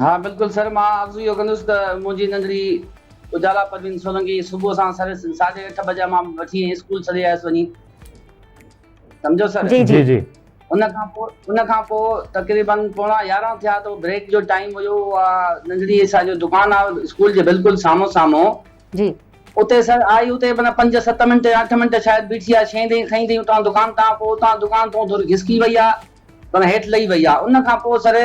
ها بلڪل سر مان عرض اهو ڪندس ته منهنجي ننڍڙي اجالا پروين سولنگي صبح سان سر ساڍي اٺ بجا مان وٺي ۽ اسڪول ڇڏي آيس وڃي سمجهو سر جي جي جي ان کان پوء ان کان پوء تقريبن پوڻا 11 ٿيا ته بريڪ جو ٽائيم هيو اها ننڍڙي اسان جو دڪان آ اسڪول جي بلڪل سامهون سامهون جي اتي سر آئي اتي معنيٰ پنج ست منٽ يا اٺ منٽ شايد بيٺي آ شين تائين کنئي تائين اتان دڪان تان پوء اتان دڪان تون ٿوري گسڪي وئي آ معنيٰ هيٺ لهي وئي آهي ان کان پوء سر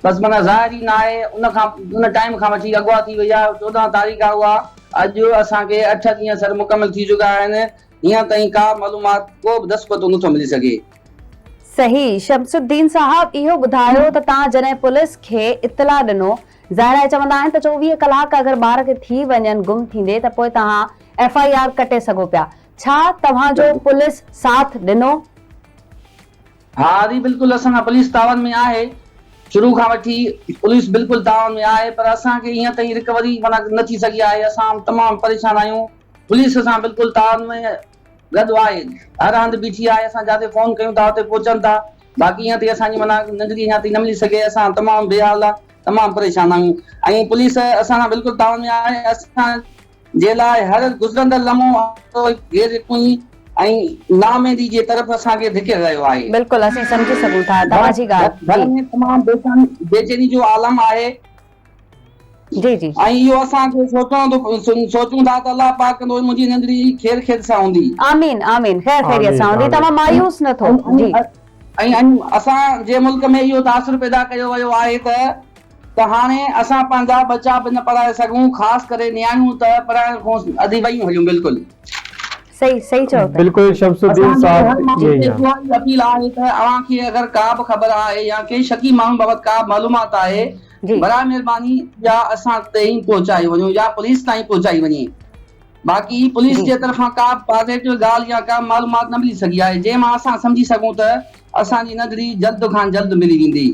بس معنيٰ ظاهر ئي ناهي ان کان ان ٽائيم کان وٺي اغوا ٿي وئي آهي 14 تاريخ آهي اها اڄ اسان کي اٺ ڏينهن سر مڪمل ٿي چڪا آهن هينئر تائين ڪا معلومات ڪو به دس پتو نٿو ملي سگهي. صحيح شمس الدين صاحب اهو ٻڌايو ته توهان جڏهن پوليس کي اطلاع ڏنو ظاهر آهي چوندا آهن ته 24 ڪلاڪ اگر ٻار کي ٿي وڃن گم ٿيندي ته پوء توهان ايف I R ڪٽي سگهو پيا ڇا توهان جو پوليس ساٿ ڏنو؟ ها ادي بلڪل اسان سان پوليس تعاون ۾ آهي شروع کان وٺي پوليس بلڪل تعاون ۾ آهي پر اسان کي هينئر تائين رڪوري معنيٰ نه ٿي سگهي آهي اسان تمام پريشان آهيون پوليس اسان بلڪل تعاون ۾ گڏ آهي هر هنڌ بيٺي آهي اسان جاتي فون ڪيون ٿا اتي پهچن ٿا باقي هينئر تائين اسان جي معنيٰ ننڍڙي اڃا تائين نه ملي سگهي اسان تمام بي حال تمام پريشان آهيون ۽ پوليس اسان سان بلڪل تعاون ۾ آهي اسان جي لاء هر گذرندڙ لمحو غير يقيني ۽ نااميدي جي طرف اسان کي ڌڪي رهيو آهي. بلڪل اسين سمجهي سگهون ٿا توهان جي ڳالهه. گهر ۾ تمام بيچيني جو عالم آهي. جي جي. ۽ اهو اسان کي سوچڻو ٿو سوچون ٿا ته الله پاڪ ڪندو منهنجي ننڍڙي خير خير سان هوندي. آمين آمين خير خيريت سان هوندي توهان مايوس نه ٿو جي. ۽ اسان جي ملڪ ۾ اهو تاثر پيدا ڪيو ويو آهي ته ته هاڻي اسان پنهنجا ٻچا به نه پڙهائي سگهون خاص ڪري نياڻيون ته پڙهائڻ کان اڌي ويون هليون بلڪل. صحيح صحيح چئو پيا. بلڪل شمس الدين اسان جي صاحب هر ماڻهو ائين کي ئي آ. اها ئي اپيل آهي ته اوهان کي اگر ڪا به خبر آهي يا ڪنهن شڪي ماڻهو بابت ڪا به معلومات آهي جي. براء مهرباني اها اسان تائين پهچائي وڃو يا پوليس تائين پهچائي وڃي باقي پوليس جي. جي طرفان ڪا به پازيٽو ڳالهه يا ڪا به معلومات نه ملي سگهي آهي جنهن مان اسان سمجهي سگهون ته اسان جي ننڍڙي جلد کان جلد ملي ويندي.